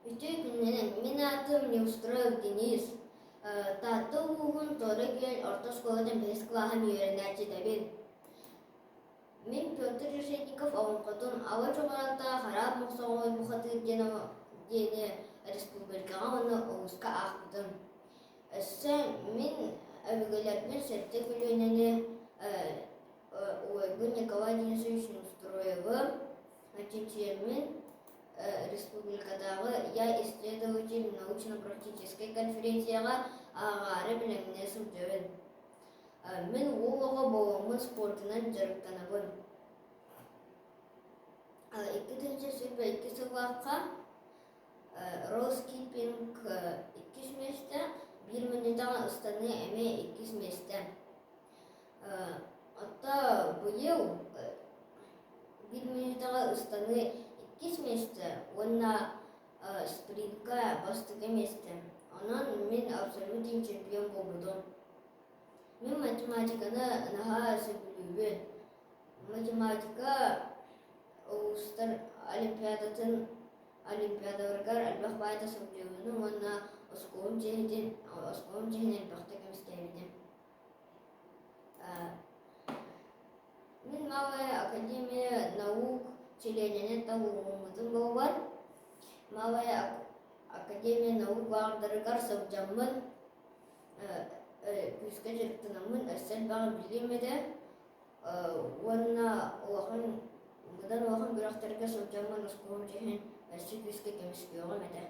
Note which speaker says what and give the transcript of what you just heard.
Speaker 1: Үтүө күнүнэн, мин аатым Неустроев Денис. Таатта улууһун Туора Күөл орто оскуолатын бэһис кылааһын үөрэнээччитэбин. Мин Петр Решетников олоҥхотун Ала Чугунааттаах Хараап Мохсоҕолой бухатыыр диэн диэни республикаҕа уонна улууска аахпытым. Өссө мин өбүгэлэрбин сэттэ көлүөнэни убайбын Николай Денисович Неустроевы чинчийэммин республикатааҕы «Я исследователь» научно-практическай конференцияҕа ааҕаары бэлэмнэнэ сылдьабын. Мин уол оҕо буоламмын спордунан дьарыктанабын. 2022 сыллаахха Роускипинг иккис миэстэ, биир мүнүүтэҕэ ыстаныы эмиэ иккис миэстэ. Оттон быйыл биир мүнүүтэҕэ ыстаныы иккис миэстэ уонна спринтка бастакы миэстэ. Онон мин абсолютный чемпион буолбутум. Мин математиканы наһаа сөбүлүүбүн. Математика улуустар олимпиадатын олимпиадаларыгар элбэх баайда сылдьыбытым уонна оскуолам чиэһин оскуолам чиэһин элбэхтэ көмүскээбитим. Мин Малая Академия наук чилиэнинэн талыллыбытым буоллар, Малая Академия наук лааҕырдарыгар сылдьаммын, күүскэ дьарыктанаммын өссө элбэҕи билиэм этэ уонна улахан быдан улахан күрэхтэргэ сылдьаммын оскуолам чиэһин өссө күүскэ көмүскүөҕүм этэ.